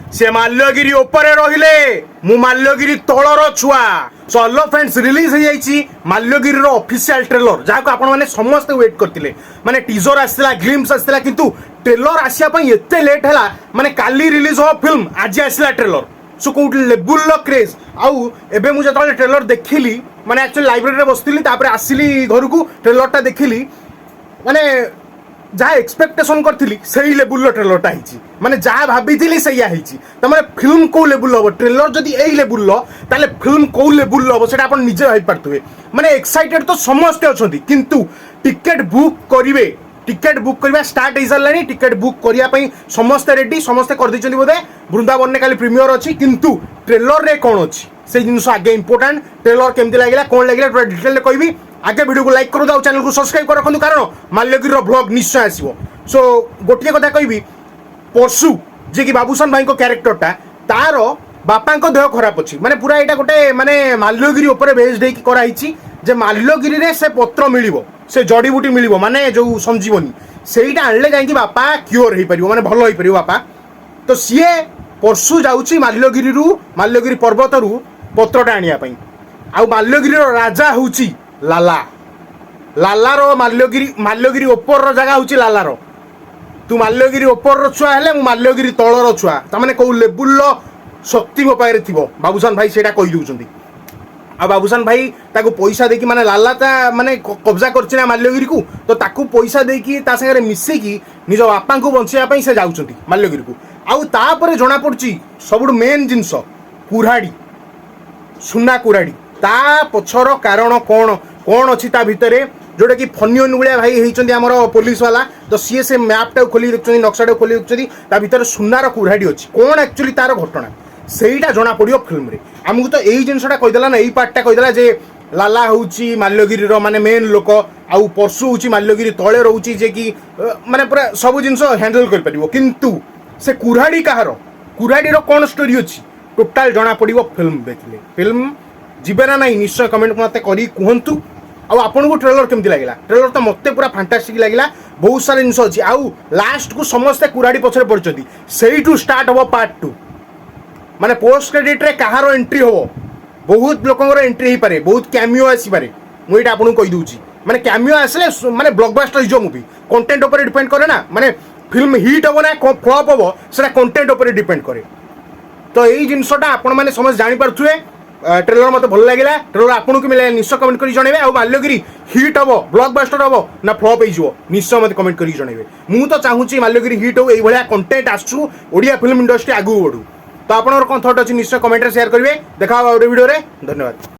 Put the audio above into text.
ସେ ମାଲ୍ୟଗିରି ଉପରେ ରହିଲେ, ମୁଁ ମାଲ୍ୟଗିରି ତଳର ଛୁଆ। ସୋ ହ୍ୟାଲୋ ଫ୍ରେଣ୍ଡସ୍, ରିଲିଜ ହେଇଯାଇଛି ମାଲ୍ୟଗିରିର ଅଫିସିଆଲ ଟ୍ରେଲର, ଯାହାକୁ ଆପଣମାନେ ସମସ୍ତେ ୱେଟ୍ କରିଥିଲେ। ମାନେ ଟିଜର ଆସିଥିଲା, ଗ୍ଲିମ୍ସ ଆସିଥିଲା, କିନ୍ତୁ ଟ୍ରେଲର ଆସିବା ପାଇଁ ଏତେ ଲେଟ୍ ହେଲା। ମାନେ କାଲି ରିଲିଜ ହବ ଫିଲ୍ମ, ଆଜି ଆସିଲା ଟ୍ରେଲର। ସୋ କୋଉଠି ଲେବୁଲର କ୍ରେଜ୍! ଆଉ ଏବେ ମୁଁ ଯେତେବେଳେ ଟ୍ରେଲର ଦେଖିଲି, ମାନେ ଆକ୍ଚୁଆଲି ଲାଇବ୍ରେରୀରେ ବସିଥିଲି, ତାପରେ ଆସିଲି ଘରକୁ, ଟ୍ରେଲରଟା ଦେଖିଲି, ମାନେ ଯାହା ଏକ୍ସପେକ୍ଟେସନ କରିଥିଲି ସେଇ ଲେବୁଲର ଟ୍ରେଲରଟା ହେଇଛି। ମାନେ ଯାହା ଭାବିଥିଲି ସେଇଆ ହେଇଛି। ତାମାନେ ଫିଲ୍ମ କୋଉ ଲେବୁଲର ହବ? ଟ୍ରେଲର ଯଦି ଏଇ ଲେବୁଲର, ତାହେଲେ ଫିଲ୍ମ କୋଉ ଲେବୁଲର ହବ, ସେଟା ଆପଣ ନିଜେ ଭାବିପାରୁଥିବେ। ମାନେ ଏକ୍ସାଇଟେଡ୍ ତ ସମସ୍ତେ ଅଛନ୍ତି, କିନ୍ତୁ ଟିକେଟ୍ ବୁକ୍ କରିବେ, ଟିକେଟ୍ ବୁକ୍ କରିବା ଷ୍ଟାର୍ଟ ହେଇସାରିଲାଣି। ଟିକେଟ୍ ବୁକ୍ କରିବା ପାଇଁ ସମସ୍ତେ ରେଡି, ସମସ୍ତେ କରିଦେଇଛନ୍ତି ବୋଧେ। ବୃନ୍ଦାବନରେ କାଲି ପ୍ରିମିୟର ଅଛି, କିନ୍ତୁ ଟ୍ରେଲରରେ କ'ଣ ଅଛି ସେଇ ଜିନିଷ ଆଗେ ଇମ୍ପୋର୍ଟାଣ୍ଟ। ଟ୍ରେଲର କେମିତି ଲାଗିଲା, କ'ଣ ଲାଗିଲା, ପୁରା ଡିଟେଲରେ କହିବି। ଆଗେ ଭିଡ଼ିଓକୁ ଲାଇକ୍ କରନ୍ତୁ ଆଉ ଚ୍ୟାନେଲକୁ ସବସ୍କ୍ରାଇବ୍ କରି ରଖନ୍ତୁ, କାରଣ ମାଲ୍ୟଗିରିର ଭ୍ଲଗ୍ ନିଶ୍ଚୟ ଆସିବ। ସୋ ଗୋଟିଏ କଥା କହିବି, ପର୍ଶୁ, ଯିଏକି ବାବୁସାନ ଭାଇଙ୍କ କ୍ୟାରେକ୍ଟରଟା, ତାର ବାପାଙ୍କ ଦେହ ଖରାପ ଅଛି। ମାନେ ପୁରା ଏଇଟା ଗୋଟେ ମାନେ ମାଲ୍ୟଗିରି ଉପରେ ବେସ୍ଡ ହେଇକି କରାହେଇଛି ଯେ ମାଲ୍ୟଗିରିରେ ସେ ପତ୍ର ମିଳିବ, ସେ ଜଡ଼ିବୁଟି ମିଳିବ, ମାନେ ଯୋଉ ସଞ୍ଜୀବନୀ, ସେଇଟା ଆଣିଲେ ଯାଇକି ବାପା କ୍ୟୁଅର ହେଇପାରିବ, ମାନେ ଭଲ ହେଇପାରିବ ବାପା। ତ ସିଏ ପର୍ଶୁ ଯାଉଛି ମାଲ୍ୟଗିରିରୁ, ମାଲ୍ୟଗିରି ପର୍ବତରୁ ପତ୍ରଟା ଆଣିବା ପାଇଁ। ଆଉ ମାଲ୍ୟଗିରିର ରାଜା ହେଉଛି ଲାଲା। ଲାଲାର ମାଲ୍ୟଗିରି, ମାଲ୍ୟଗିରି ଉପରର ଜାଗା ହେଉଛି ଲାଲାର। ତୁ ମାଲ୍ୟଗିରି ଉପରର ଛୁଆ ହେଲେ ମୁଁ ମାଲ୍ୟଗିରି ତଳର ଛୁଆ। ତାମାନେ କୋଉ ଲେବୁଲର ଶକ୍ତି ମୋ ପାଖରେ ଥିବ, ବାବୁସାନ ଭାଇ ସେଇଟା କହିଦେଉଛନ୍ତି। ଆଉ ବାବୁସାନ ଭାଇ ତାକୁ ପଇସା ଦେଇକି, ମାନେ ଲାଲା ତା ମାନେ କବ୍ଜା କରିଛି ନା ମାଲ୍ୟଗିରିକୁ, ତ ତାକୁ ପଇସା ଦେଇକି ତା ସାଙ୍ଗରେ ମିଶିକି ନିଜ ବାପାଙ୍କୁ ବଞ୍ଚେଇବା ପାଇଁ ସେ ଯାଉଛନ୍ତି ମାଲ୍ୟଗିରିକୁ। ଆଉ ତାପରେ ଜଣାପଡ଼ୁଛି ସବୁଠୁ ମେନ୍ ଜିନିଷ, କୁରାଢ଼ୀ, ସୁନା କୁରାଢ଼ୀ। ତା ପଛର କାରଣ କ'ଣ, କ'ଣ ଅଛି ତା ଭିତରେ, ଯୋଉଟାକି ଫନି ଅନୁଗୁଳିଆ ଭାଇ ହେଇଛନ୍ତି ଆମର ପୋଲିସ ବାଲା। ତ ସିଏ ସେ ମ୍ୟାପ୍ଟାକୁ ଖୋଲିକି ଦେଖୁଛନ୍ତି, ନକ୍ସାଟାକୁ ଖୋଲିକି ଦେଖୁଛନ୍ତି, ତା ଭିତରେ ସୁନାର କୁରାଢ଼ୀ ଅଛି। କ'ଣ ଆକ୍ଚୁଆଲି ତାର ଘଟଣା, ସେଇଟା ଜଣା ପଡ଼ିବ ଫିଲ୍ମରେ। ଆମକୁ ତ ଏଇ ଜିନିଷଟା କହିଦେଲା ନା, ଏଇ ପାର୍ଟଟା କହିଦେଲା ଯେ ଲାଲା ହେଉଛି ମାଲ୍ୟଗିରିର ମାନେ ମେନ୍ ଲୋକ, ଆଉ ପର୍ଶୁ ହେଉଛି ମାଲ୍ୟଗିରି ତଳେ ରହୁଛି, ଯେ କି ମାନେ ପୁରା ସବୁ ଜିନିଷ ହ୍ୟାଣ୍ଡେଲ୍ କରିପାରିବ। କିନ୍ତୁ ସେ କୁରାଢ଼ୀ କାହାର, କୁରାଢ଼ୀର କ'ଣ ଷ୍ଟୋରି ଅଛି, ଟୋଟାଲ ଜଣା ପଡ଼ିବ ଫିଲ୍ମ ଦେଖିଲେ। ଫିଲ୍ମ ଯିବେ ନା ନାହିଁ, ନିଶ୍ଚୟ କମେଣ୍ଟ ମୋତେ କରିକି କୁହନ୍ତୁ। ଆଉ ଆପଣଙ୍କୁ ଟ୍ରେଲର କେମିତି ଲାଗିଲା? ଟ୍ରେଲର ତ ମୋତେ ପୁରା ଫାଣ୍ଟାଷ୍ଟିକ୍ ଲାଗିଲା। ବହୁତ ସାରା ଜିନିଷ ଅଛି। ଆଉ ଲାଷ୍ଟକୁ ସମସ୍ତେ କୁରାଢ଼ୀ ପଛରେ ପଡ଼ିଛନ୍ତି, ସେଇଠୁ ଷ୍ଟାର୍ଟ ହେବ ପାର୍ଟ 2। ମାନେ ପୋଷ୍ଟ କ୍ରେଡିଟ୍ରେ କାହାର ଏଣ୍ଟ୍ରି ହେବ? ବହୁତ ଲୋକଙ୍କର ଏଣ୍ଟ୍ରି ହେଇପାରେ, ବହୁତ କ୍ୟାମିଓ ଆସିପାରେ, ମୁଁ ଏଇଟା ଆପଣଙ୍କୁ କହିଦେଉଛି। ମାନେ କ୍ୟାମିଓ ଆସିଲେ ମାନେ ବ୍ଲକବାଷ୍ଟର ହେଇଯିବ ମୁଭି। କଣ୍ଟେଣ୍ଟ ଉପରେ ଡିପେଣ୍ଡ କରେ ନା, ମାନେ ଫିଲ୍ମ ହିଟ୍ ହେବ ନା ଫ୍ଲପ୍ ହେବ, ସେଟା କଣ୍ଟେଣ୍ଟ ଉପରେ ଡିପେଣ୍ଡ କରେ। ତ ଏଇ ଜିନିଷଟା ଆପଣମାନେ ସମସ୍ତେ ଜାଣିପାରୁଥିବେ। ଟ୍ରେଲର ମୋତେ ଭଲ ଲାଗିଲା। ଟ୍ରେଲର ଆପଣଙ୍କୁ କେମିତି ଲାଗିଲା, ନିଶ୍ଚୟ କମେଣ୍ଟ କରି ଜଣାଇବେ। ଆଉ ମାଲ୍ୟଗିରି ହିଟ୍ ହେବ, ବ୍ଲକବାଷ୍ଟର ହେବ ନା ଫ୍ଲପ୍ ହେଇଯିବ, ନିଶ୍ଚୟ ମୋତେ କମେଣ୍ଟ କରିକି ଜଣାଇବେ। ମୁଁ ତ ଚାହୁଁଛି ମାଲ୍ୟଗିରି ହିଟ୍ ହଉ, ଏଇଭଳିଆ କଣ୍ଟେଣ୍ଟ ଆସୁ, ଓଡ଼ିଆ ଫିଲ୍ମ ଇଣ୍ଡଷ୍ଟ୍ରି ଆଗକୁ ବଢ଼ୁ। ତ ଆପଣଙ୍କର କ'ଣ ଥଟ୍ ଅଛି, ନିଶ୍ଚୟ କମେଣ୍ଟରେ ସେୟାର କରିବେ। ଦେଖା ହେବ ଆଉ ଗୋଟେ ଭିଡ଼ିଓରେ। ଧନ୍ୟବାଦ।